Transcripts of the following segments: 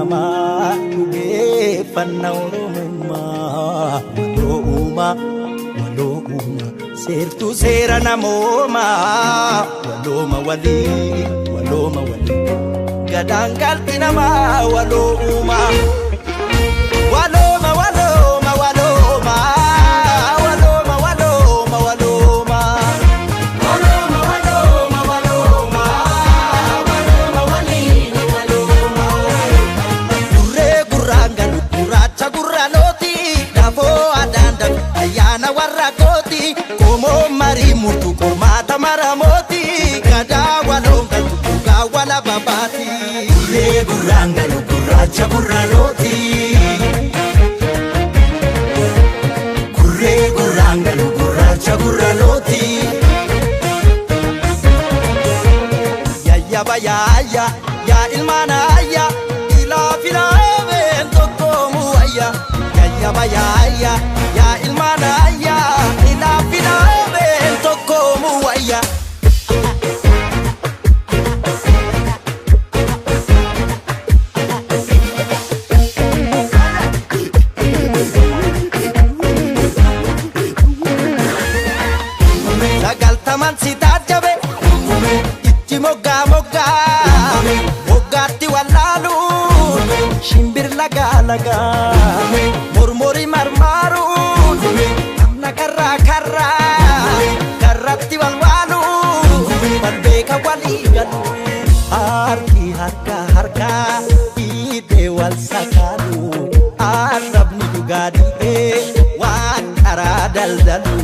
Ganamaa dhugeeffanna Oromummaa. Waloo uumaa, waloo uumaa, seertuu seera namoomaa. Walooma walii, walooma walii, gadaan galti namaa waloo uumaa. Walooma, walooma, walooma, walooma, walooma, walooma. Walooma, walooma, walooma, walooma waliin walooma. Gurree gurraan galu gurraacha gurraalooti, dafoo adaan dalu ayyaana warra kooti, qomoo marii murtu qormaata maramooti, gadaa waloon galtu dhugaa wala babaati. Gurree gurraan galu gurraacha gurraalooti. Gurree gurraan galu gurraacha gurraalooti. Yayyaba yaayya yaa ilmaan ayya, ilaa filaameen tokkoomu wayya. Yayyaba yaayya yaa ilmaan ayya, ilaa filaameen tokkoomu wayya. 90n si taajjabe, itti moggaa moggaa moggaatti wallaalu, shimbir lagaa lagaa mormori marmaaruun, namna karraa karraa karratti walwaalu, wal beeka walii galu, harki harka harkaa dhiitee wal sakaalu, arrabni dhugaa dhiitee waan karaa daldalu,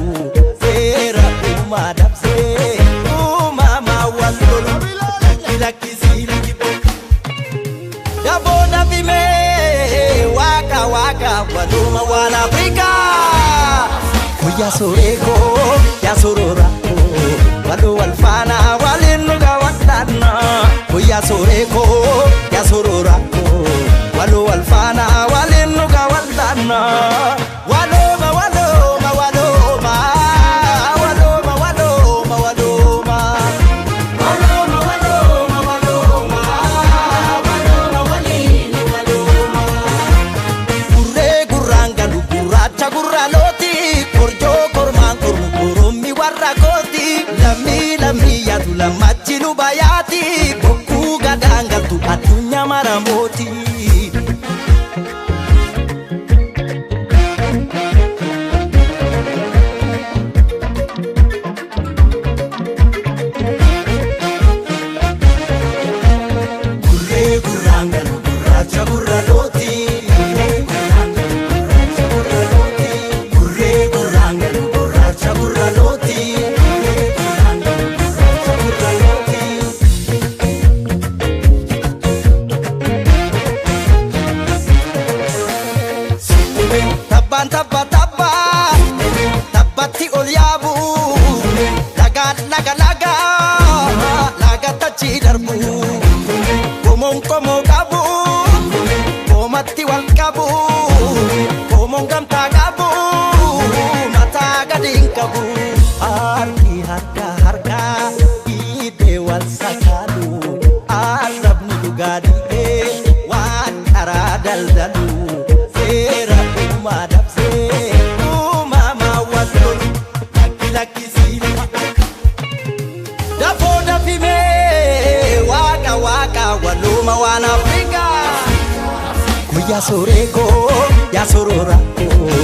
seera uumaa dabsee uumamaa wal lolu, lakki lakkisii lakki daboo dafimee waaqa waaqa waluma waan Afrikaa. Guyyaa soreekoo yaa soroorakoo, waluu wal faana waliin dhugaa wal'aanna. Guyyaa soreekoo yaa soroorakoo, waluu wal faana waliin dhugaa wal'aanna. Walooma, walooma, walooma, walooma, walooma, walooma. Walooma, walooma, walooma, walooma waliin walooma. Gurree gurraan galu gurraacha gurraalooti, korjoo kormaan kormu korommi warra kooti, lammii lammii yaatu lammachi luba yaati, bokkuu gadaan galtu addunyaa maramooti. Gurree gurraan galu gurraacha gurraalooti. Gurree gurraan galu gurraacha gurraalooti. Gurree gurraan galu gurraacha gurraalooti. Tabbaan tabba tabba tabbatti ol yaabu, lagaan laga laga lagatti achi darbu, qomoon qomoo qabu qoomatti wal qabu, qomoon gamtaa qabu mataa gadi hin qabu, harki harka harka dhiitee wal sakaalu, arrabni dhugaa dhiitee waan karaa daldalu, seera uumaa dabsee uumamaa wal lolu, lakki lakkisii dafoo dafimee waaqa waaqa waluma waan Afrikaa. Guyyaa soreekoo yaa soroorakoo,